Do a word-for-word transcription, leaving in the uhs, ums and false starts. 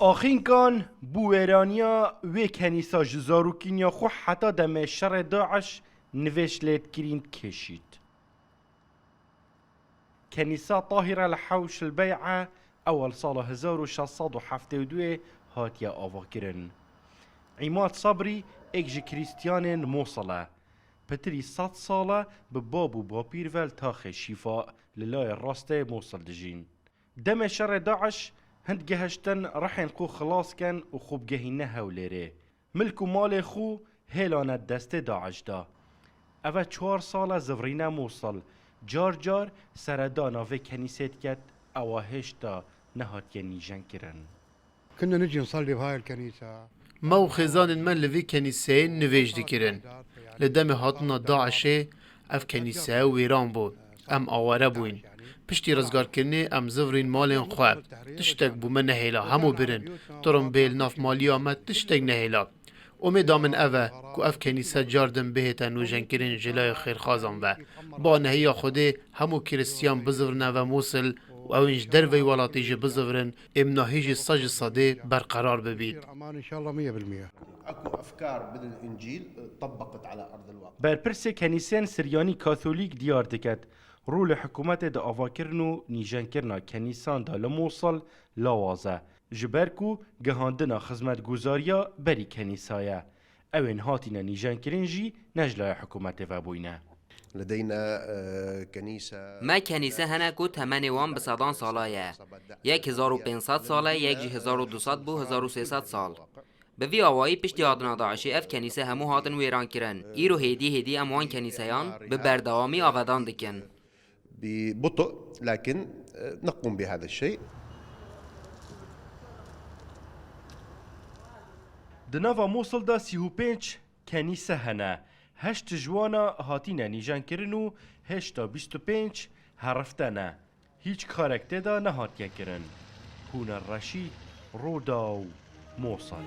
Axînkan bûweraniya wê kenîsa ji zarokîniya xwe heta demê şerê DAIŞ nivêj lê dikirîn dikêşît. Kenîsa Tahîre li Hewş el Bey'e ewel sala hezar û şeş sed û heftê û duyê hatiye avakirin. Îmad Sabrî êk ji Krîstiyanên Mosil e. Pitirî sed sal e bi bab û bapîr ve li taxê Şîfa li layê rastê Mosil dijîn. Demê şerê DAIŞ hind gehiştin rihên xwe xilas ken û xwe bigehîne Hewlêrê. Milk û malê xwe hêlane destê DAIŞ de. Ev e çar sal e zivrîne Mosil. Car car seredana vê kenîsê diket, ewa hêşta nehatiye nîjenkirin. كنا نجي نصلي بهاي الكنيسة. Me û xêzanên me li vî kenîseyê nivêj dikirin. Li demê hatina DAIŞê ev kenîse wêran bû. Em aware bûyn. Piştî rizgarkirinê em zivrîn malên xwe. Tiştek bû me nehêla, hemû birin. Tirimbêl, navmaliya me tiştek nehêla. Umêda min ev e ku ev kenîse car din bihête nûjenkirin ji layê xêrxazan ve. Ba nehiya Xwedê hemû Krîstiyan bizivrine ve Mûsil û ew ên ji derveyî welatî jî bizivirin, êmnahî jî sed ji sedê berqerar bibît. أمان إن شاء الله مية بالمية. اكو افكار من الانجيل طبقت على ارض الواقع. Berpirsê kenîsên Siryanî Katolîk diyar diket, rolê hikûmetê di avakirin û nîjenkirina kenîsan de li Mûsil lawaz e, ji ber ku gihandina xizmetguzariya berî kenîsa ye. Ew ên hatine nîjenkirin jî ne ji layê hikûmetê ve bûyne. لدينا، آه، كنيسة. Me kenîse hene ku temenê wan bi sedan sala ye. Yek hezar û pênc sed sal e, yek jî hezar û du sed bû hezar û sê sed sal. Bi vî awayî piştî hatina DAIŞê ev kenîse hemû hatin wêran kirin. Îro hêdî hêdî em wan kenîseyan bi berdewamî avedan dikin. ببطء، لكن، آه، نقوم بهذا الشيء. Di nava Mûsil de sî û pênc kenîse hene. Heşt ji wana hatine nîjenkirin û hêşta bîst û pênc herifte ne. Hîç karek tê de nehatiye kirin. Hûner Reşîd, Rûdaw, Mûsil.